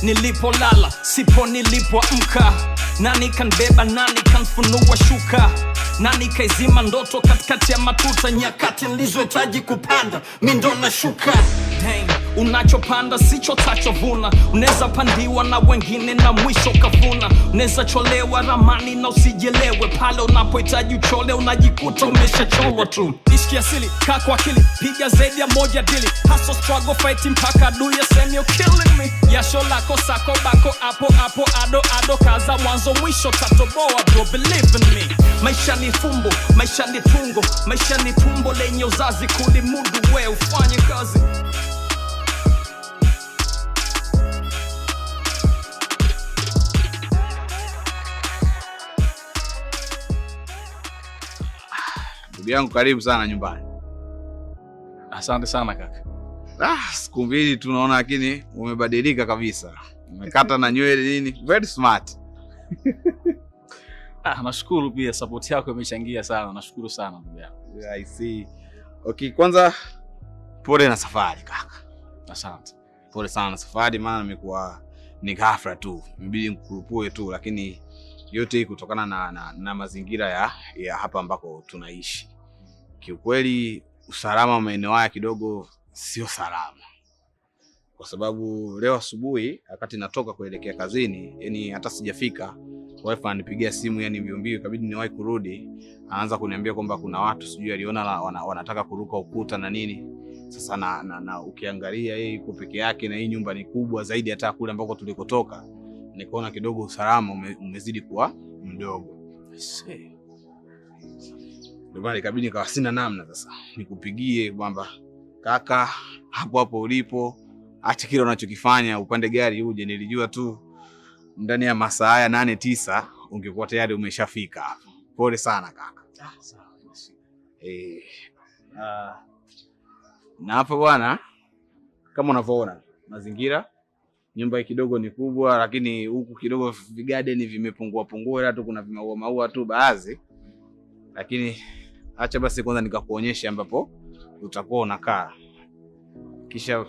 Nilipolala sipo nilipoamka. Nani kanbeba, nani kanfunua shuka, nani kaizima ndoto katikati ya matuta. Nyakati nilizohitaji kupanda mi ndo nashuka. Dang, unachopanda sicho tachovuna. Unaweza pandiwa na wengine na mwisho kavuna. Unaweza cholewa ramani na usijelewe. Pale unapohitaji uchole unajikuta umeshacholwa tu. Ishi kiasili, kaa kwa akili, piga zaidi ya moja dili. Hustle, struggle, fight mpaka adui aseme you're killing me. Jasho lako sako bako apo apo ado ado, kaza mwanzo mwisho tatoboa bro, believe in me. Maisha ni fumbo, maisha ni tungo, maisha ni tumbo lenye uzazi kulimudu we ufanye kazi. Ndugu yangu, karibu sana nyumbani. Asante sana kaka. Siku mbili tu naona, lakini umebadilika kabisa. Umekata na nywele nini? Very smart. Nashukuru pia support yako imechangia sana. Nashukuru sana ndugu yangu. Yeah, I see. Okay, kwanza pole na safari kaka. Asante. Pole sana na safari, maana nimekuwa ni ghafla tu. Imebidi nikukurupue tu, lakini yote hii kutokana na mazingira ya hapa ambako tunaishi. Kiukweli usalama wa maeneo haya kidogo sio salama. Kwa sababu leo asubuhi wakati natoka kuelekea kazini, yani hata sijafika, wife ananipigia simu yani mbio mbio, ikabidi niwahi kurudi. Anaanza kuniambia kwamba kuna watu sijui aliona wanataka kuruka ukuta na nini. Sasa na ukiangalia yeye yuko peke yake na hii nyumba ni kubwa zaidi hata kule ambako tulikotoka. Nikaona kidogo usalama umezidi kuwa mdogo. Ndio maana ikabidi nikawa sina namna sasa nikupigie kwamba kaka, hapo hapo ulipo, acha kile unachokifanya upande gari uje. Nilijua tu ndani ya masaa haya 8-9 ungekuwa tayari umeshafika hapo. Pole sana kaka. Na hapo bwana, kama unavyoona mazingira, nyumba kidogo ni kubwa, lakini huku kidogo vigarden vimepungua pungua, ila tu kuna vimaua maua tu baadhi. Lakini acha basi kwanza nikakuonyesha ambapo utakuwa unakaa, kisha